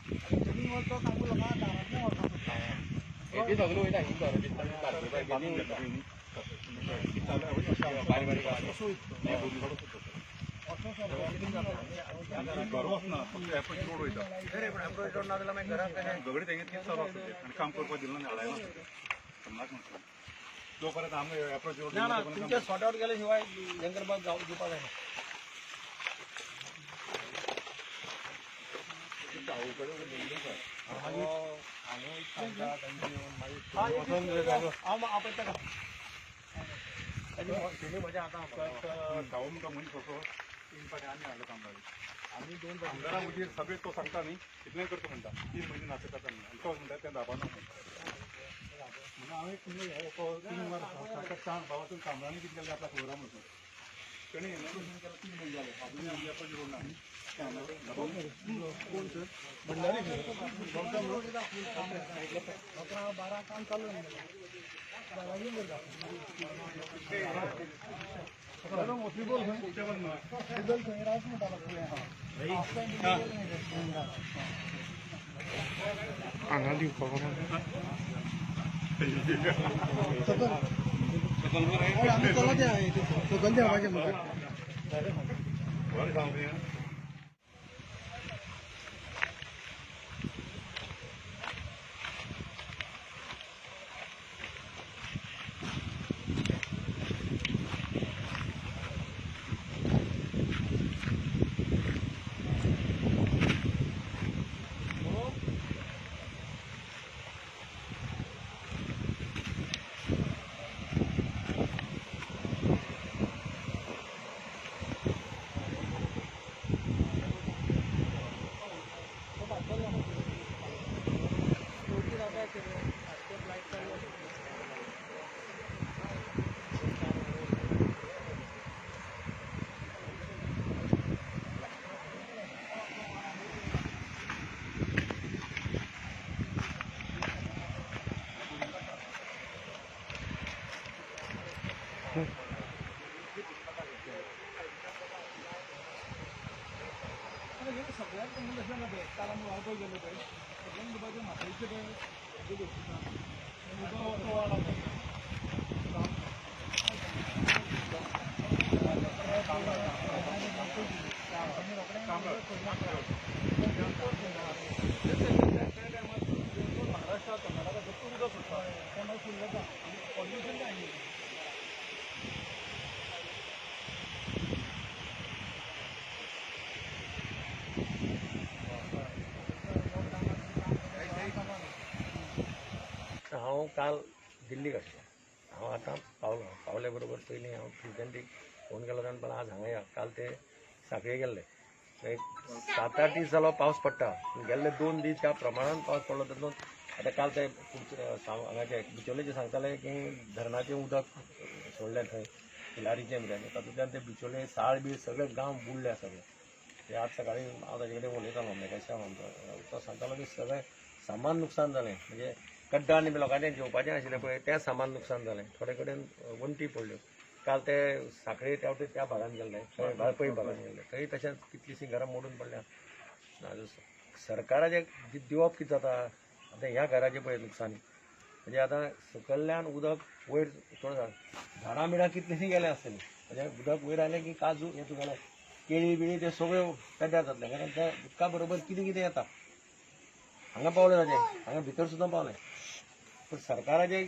जमीन वचो सांगू लोकांक दारांतल्यान वचपाक सोदता. ते सगळे वयता बारीक बारीक घर वचना फक्त एप्रोच रोड वयता. एप्रोच रोड ना जाल्यार मागीर घरांत कशें? दगडी तेंगे तीच चालू आसता ते आनी काम करपाक दिलें ना, हाडायना समजाक म्हणटा जो पर्यंत आमकां एप्रोच रोड ना ना, तुमचे सॉर्ट आउट केल्या शिवाय हें करपाक जाव दिवपाक जायना. हांव आपयता ताका. तेणी म्हज्या आतां धांव म्हणटा मनीस असो तीन फाटी आमी हाडलो कामदारी आमी दोन आमदारा हुजीर सगळें तो सांगता न्ही इतलें करता म्हणटा 3 म्हयने नाचता आमी आनी तो म्हणटा तें दाबाना म्हणून हांवें तुमकां तो 3 वर सांग बाबा तूं कामदारांनी कितें केलें आपल्याक खबर आहा म्हणून तेणें इनॉग्रेशन केलें 3 म्हयने जाले अजून आमगे एप्रोच रोड ना. कोण सर? भंडारी. 11 12 काम चालू. हांगा दिवपाक. आमी चलत सकयल देंवपाचें मुखार. बरें सांगू. सगळ्याक तशें ना पळय, काल आमी वाळपय गेले पळय, सगळ्यांक म्हणपाचें म्हादयचें पळय उदक वाड महाराष्ट्रात कर्नाटकात भरपूर उदक सोडटा, तें मागीर फूल जाता आनी पॉल्युशन जायना. हांव काल दिल्लीक आसलो. हांव आतां पावलो. पावले बरोबर पयलीं हांव प्रेजिडेंटीक फोन केलो. ताणें म्हणलें आज हांगा या. काल ते सांखळे गेल्ले. एक 7-8 दीस जालो पावस पडटा. गेल्ले 2 दीस ज्या प्रमाणान पावस पडलो तातूंत आतां काल ते हांगाचे बिचोलेचे सांगताले की धरणाचें उदक सोडलें थंय तिलारीचें कितें, तातूंतल्यान ते बिचोले साळ बीळ सगळे गांव बुडले सगळे ते. आज सकाळी हांव ताजे कडेन उलयतालो, मेघाश्याम आमचो, तो सांगतालो की सगळें सामान नुकसान जालें. म्हणजे कड्डा आनी लोकांचें जेवपाचें आशिल्लें पळय तें सामान नुकसान जालें. थोडे कडेन वण्टी पडल्यो. काल ते सांखळे त्या वटेन त्या भागान गेल्ले, थंय वाळपय भागान गेल्ले, थंय तशेंच कितलींशीं घरां मोडून पडल्या. सरकाराचें दिवप कितें जाता आतां ह्या घराचें पळय नुकसानी. म्हणजे आतां सकयल्यान उदक वयर चड झाडां बिडां कितलींशीं गेल्यां आसतलीं. म्हणजे उदक वयर आयलें की काजू हें तुगेलें केळी बिळी ते सगळ्यो पेड्ड्यार जातले, कारण त्या उदका बरोबर कितें कितें येता. हांगा पावलें ताजें, हांगा भितर सुद्दां पावलें. पूण सरकाराचें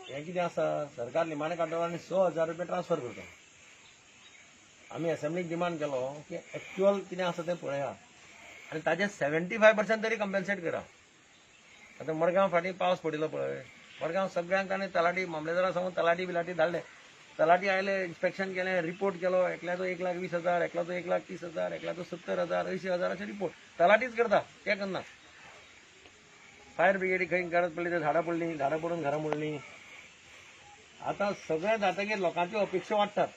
हें कितें आसा, सरकार निमाणें काडटलो आनी 6,000 रुपया ट्रान्सफर करता. आमी एसेंब्लीक डिमांड केलो की एक्चुअल कितें आसा तें पळया आनी ताजें 75% तरी कंपेन्सेट करा. आतां मडगांव फाटीं पावस पडिल्लो पळय, मडगांव सगळ्यांक ताणें तलाठी मामलेदारा सांगून तलाठी बिलाटी धाडले. तलाठी आयले, इन्स्पेक्शन केलें, रिपोर्ट केलो. एकल्याचो 1,20,000, एकल्याचो 1,30,000, एकल्याचो 70,000, 80,000 अशे रिपोर्ट तलाठीच करता, ते करना. फायर ब्रिगेडी खंय गरज पडली ते झाडां पडलीं, झाडां पडून घरां मोडलीं. आतां सगळें जातकीर लोकांच्यो अपेक्षा वाडटात.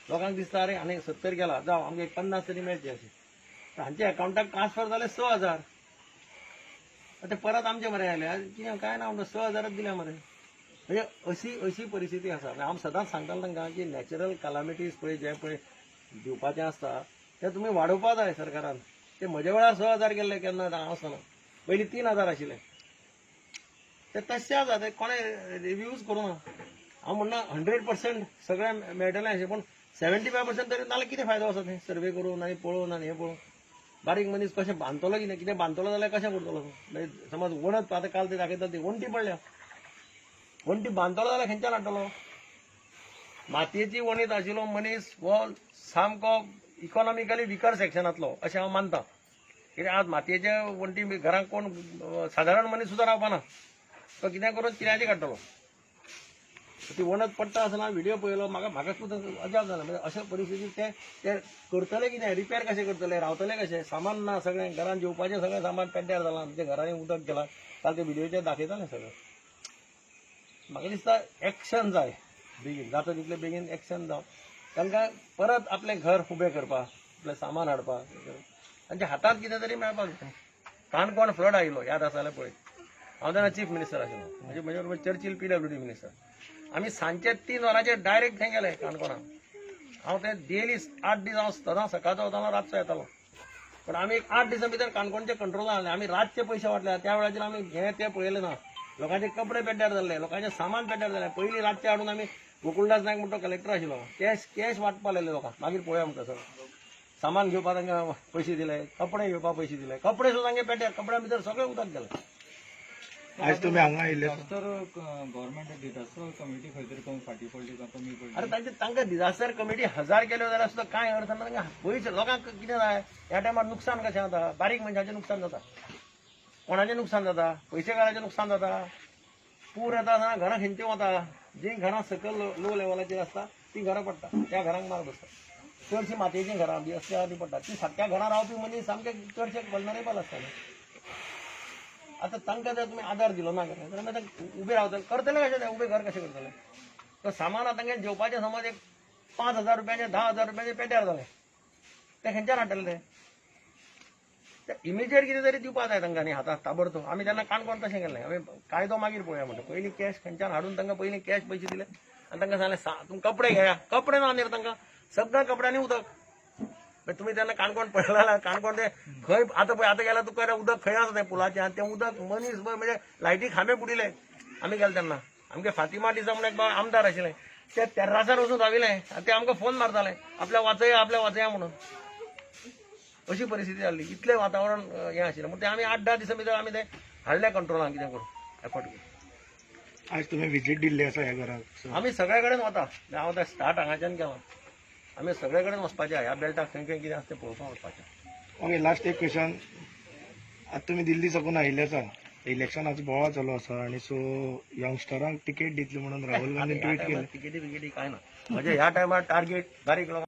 लोकांक दिसता अरे आनी 70 गेला, जावं आमकां एक 50 तरी मेळचे अशें. तांच्या अकावंटाक ट्रान्सफर जाले 6,000. ते परत आमचे मरे आयले कितें काय ना म्हणटा 6,000 दिल्या मरे. म्हणजे अशी अशी परिस्थिती आसा. हांव सदांच सांगतालो तांकां की नॅचरल कलामिटीज पळय जें पळय दिवपाचें आसता तें तुमी वाडोवपा जाय सरकारान. ते म्हज्या वेळार 6,000 गेल्ले केन्ना हांव आसतना, पयलीं 3,000 आशिल्ले. ते तशें आसा, ते कोणें रिव्यूज करूं ना. हांव म्हणना 100% सगळें मेळटलें अशें, पूण 75% तरी. नाल्यार कितें फायदो आसा तें सर्वे करून आनी पळोवन आनी हें पळोवन? बारीक मनीस कशें बांदतलो? कितें कितें बांदतलो जाल्यार कशें करतलो? मागीर समज वणत, आतां काल ते दाखयता ती वण्टी पडल्या, वण्टी बांदतलो जाल्यार खंयच्यान हाडटलो? मातयेची वणीत आशिल्लो मनीस हो सामको इकॉनॉमिकली विकर सेक्शनांतलो अशें हांव मानता. कित्याक आज मातयेच्या वण्टी घरांत कोण सादारण मनीस सुद्दां रावपाना. तो कितें करून कित्याचे काडटलो? ती वणत पडटा आसतना व्हिडिओ पळयलो, म्हाका म्हाका सुद्दां अजाप जालें. म्हणजे अशा परिस्थितीत ते ते करतले कितें? रिपेर कशें करतले? रावतले कशें? सामान ना सगळें घरान, जेवपाचें सगळें सामान पेड्ड्यार जालां. आमच्या घरांनी उदक गेलां. काल ते व्हिडिओचेर दाखयतालें सगळें. म्हाका दिसता एक्शन जाय बेगीन, जाता तितले बेगीन एक्शन जावन तांकां परत आपलें घर उबें करपाक, आपलें सामान हाडपाक, तांच्या हातांत कितें तरी मेळपाक जाय. काणकोण फ्लड आयलो याद आसा जाल्यार पळय, हांव तेन्ना चीफ मिनिस्टर आशिल्लो, म्हणजे म्हजे बरोबर चर्चिल पीडब्ल्यूडी मिनिस्टर. आमी सांजचे 3 वरांचेर डायरेक्ट थंय गेले काणकोणाक. हांव ते डेली 8 दीस हांव सदां सकाळचो वतालो, रातचो येतालो. पण आमी एक 8 दिसां भितर काणकोणचे कंट्रोलान हाडलें. आमी रातचे पयशे वांटले. त्या वेळाचेर आमी हें तें पळयलें ना. लोकांचे कपडे पेड्ड्यार जाल्ले, लोकांचें सामान पेड्ड्यार जालें. पयलीं रातचे हाडून आमी, गोकुळदास नायक म्हणटो कलेक्टर आशिल्लो, कॅश कॅश वांटपा लायले लोकांक. मागीर पळोवया म्हणटा सगळें सामान घेवपाक तांकां पयशे दिले, कपडे घेवपाक पयशे दिले. कपडे सुद्दां तांगे पेड्ड्यार, कपड्या भितर सगळें उदक गेलें. आयज तुमी हांगा आयिल्ले. डिझास्टर गव्हर्मेंट डिझास्टर कमिटी खंय तरी कमी फाटी पडली का कमी पडली? अरे, तांचे तांकां डिझास्टर कमिटी हजार केल्यो जाल्यार सुद्दां कांय अर्थ ना. तांकां पयशे लोकांक कितें जाय? ह्या टायमार नुकसान कशें जाता? बारीक मनशाचें नुकसान जाता. कोणाचें नुकसान जाता? पयशेकाराचें नुकसान जाता. पूर येता आसतना घरां खंयची वता? जीं घरां सकयल लो लेवलाचेर आसता तीं घरां पडटा. त्या घरांक मार बसता. चडशीं मातयेचीं घरां बी असलीं आहा ती पडटा. ती सारक्या घरां रावपी मनीस सामके चडशे वल्नरेबल आसता न्ही. आतां तांकां जर तुमी आदार दिलो ना जाल्यार मागीर ते उबे रावतले, करतले कशें? ते उबे घर कशें करतले? तो सामान आतां तांगें जेवपाचें समज एक 5,000 रुपयाचें, 10,000 रुपयाचें पेड्ड्यार जालें, ते खंयच्यान हाडटले? ते इमिजिएट कितें तरी दिवपा जाय तांकां न्ही हातांत ताबडतोब. आमी तेन्ना काणकोण तशें केल्लें. आमी कायदो मागीर पळोवया म्हणटा, पयलीं कॅश खंयच्यान हाडून तांकां पयलीं कॅश पयशे दिले आनी तांकां सांगलें, तुमी कपडे घेया. कपडे ना न्ही तांकां, सगळ्या कपड्यांनी उदक. मागीर तुमी तेन्ना काणकोण पळयला जाल्यार काणकोण ते खंय आतां पळय, आतां गेल्यार तुका उदक खंय आसा तें पुलाचें आनी तें उदक मनीस पळय म्हणजे लायटी खांबे बुडिले. आमी गेले तेन्ना आमगे फातिमा डिसा म्हणून एक आमदार आशिल्ले, ते तेर्रासार वचून राविले आनी ते आमकां फोन मारताले, आपल्या वाचया, आपल्या वाचया म्हणून. अशी परिस्थिती जाल्ली. इतलें वातावरण हें आशिल्लें. म्हण ते आमी 8-10 दिसां भितर आमी ते हाडले कंट्रोलान कितें करून एफर्ट करून. आयज तुमी विजीट दिल्ली आसा ह्या घराक. आमी सगळे कडेन वता. हांव आतां स्टार्ट हांगाच्यान केला. आमी सगळे कडेन वचपाचें. ह्या बेल्टाक खंय खंय कितें आसा तें पळोवपाक वचपाचें. ओके, लास्ट एक क्वेश्चन. आतां तुमी दिल्ली साकून आयिल्ले आसा, इलेक्शनाचो बोवाळ चालू आसा आनी सो यंगस्टरांक तिकेट दितली म्हणून राहुल गांधीन ट्वीट केलें. तिकेटी बिकेटी काय ना. म्हणजे ह्या टायमार टार्गेट बारीक लोकांक.